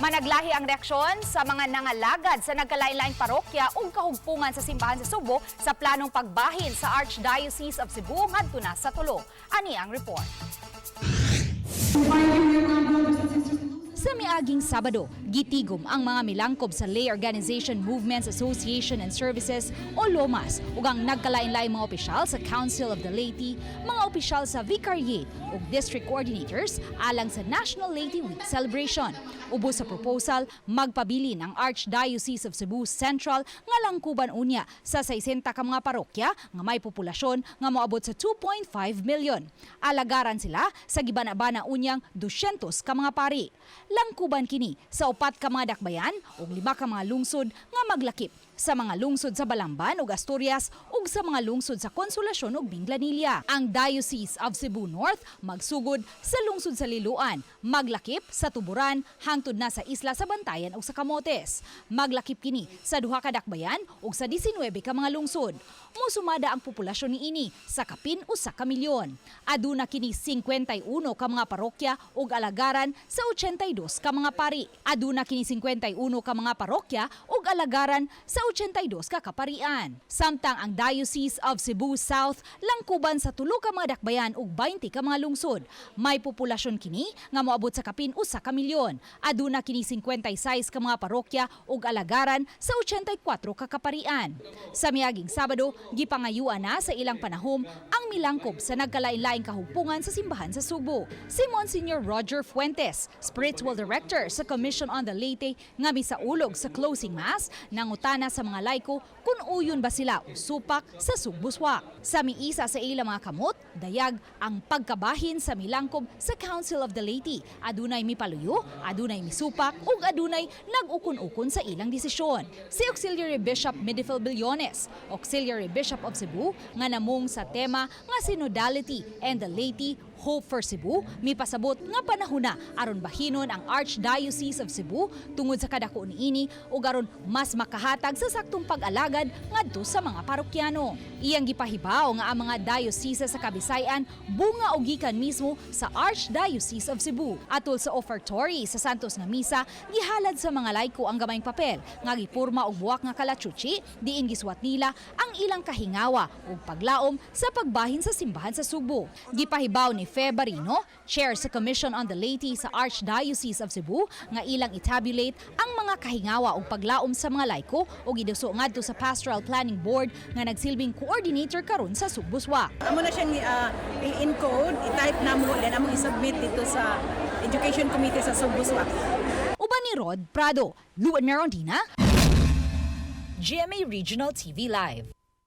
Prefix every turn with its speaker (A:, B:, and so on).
A: Managlahi ang reaksyon sa mga nangalagad sa nagkalain-laing parokya ug kahugpungan sa simbahan sa Sugbo sa planong pagbahin sa Archdiocese of Cebu ngadto na sa tulo. Ani ang report. Sa miaging Sabado, gitigom ang mga milangkob sa Lay Organization Movements Association and Services o LOMAS ug ang nagkalain-laing mga opisyal sa Council of the Laity, mga opisyal sa Vicariate ug district coordinators alang sa National Laity Week celebration. Ubos sa proposal, magpabilin ang Archdiocese of Cebu Central nga langkuban unya sa 60 ka mga parokya nga may populasyon nga moabot sa 2.5 million. Alagaran sila sa gibana-bana unyang 200 ka mga pari. Langkuban kini sa upat ka mga dakbayan ug lima ka mga lungsod nga maglakip sa mga lungsod sa Balamban ug Asturias ug sa mga lungsod sa Consolacion ug Minglanilla. Ang Diocese of Cebu North magsugod sa lungsod sa Liloan, maglakip sa Tuburan hangtod na sa isla sa Bantayan ug sa Camotes. Maglakip kini sa duha ka dakbayan ug sa 19 ka mga lungsod. Mosumada ang populasyon niini sa kapin 1 ka milyon. Aduna kini 51 ka mga parokya ug alagaran sa 82 ka mga pari. Aduna kini 51 ka mga parokya ug alagaran sa 82 ka kaparian. Samtang ang Diocese of Cebu South langkuban sa tulo ka mga dakbayan ug 20 ka mga lungsod. May populasyon kini nga moabot sa kapin 1 ka milyon. Aduna kini 56 ka mga parokya ug alagaran sa 84 ka kaparian. Sa miaging Sabado, gipangayuan na sa ilang panahom ang milangkob sa nagkalain-laing kahugpungan sa simbahan sa Sugbo. Si Monsignor Roger Fuentes, spiritual director sa Commission on the Laity nga misaulog sa closing mass, nangutana sa mga laiko kung uyon ba sila o supak sa Sugbuswak. Sa miisa sa ilang mga kamot, dayag ang pagkabahin sa milangkob sa Council of the Laity. Adunay mipaluyo, adunay misupak ug adunay nag-ukon-ukon sa ilang desisyon. Si Auxiliary Bishop Midifel Billones, Auxiliary Bishop of Cebu, nga namong sa tema nga Synodality and the Laity, Hope for Cebu, mipasabot nga panahon na aron bahinon ang Archdiocese of Cebu tungod sa kadako niini ug aron mas makahatag sa saktong pag-alagad ngadto sa mga parokyano. Iyang gipahibaw nga ang mga diocese sa Kabisayan bunga og gikan mismo sa Archdiocese of Cebu. Atol sa offertory sa Santos nga Misa, gihalad sa mga laiko ang gamayng papel nga gipurma og buwak nga kalachuchi diin gisuwat nila ang ilang kahingawa ug paglaom sa pagbahin sa simbahan sa Sugbo. Gipahibaw ni Fe Barino, chair sa Commission on the Laity sa Archdiocese of Cebu, nga ilang itabulate ang mga kahingawa ug paglaom sa mga laiko ug iduso ngadto sa Pastoral Planning Board nga nagsilbing coordinator karon sa Sugbuswak.
B: Amo na siyang i-encode, i-type na mo, then among i-submit dito sa Education Committee sa Sugbuswak.
A: Uban ni Rod Prado, Luan Merondina, GMA Regional TV Live.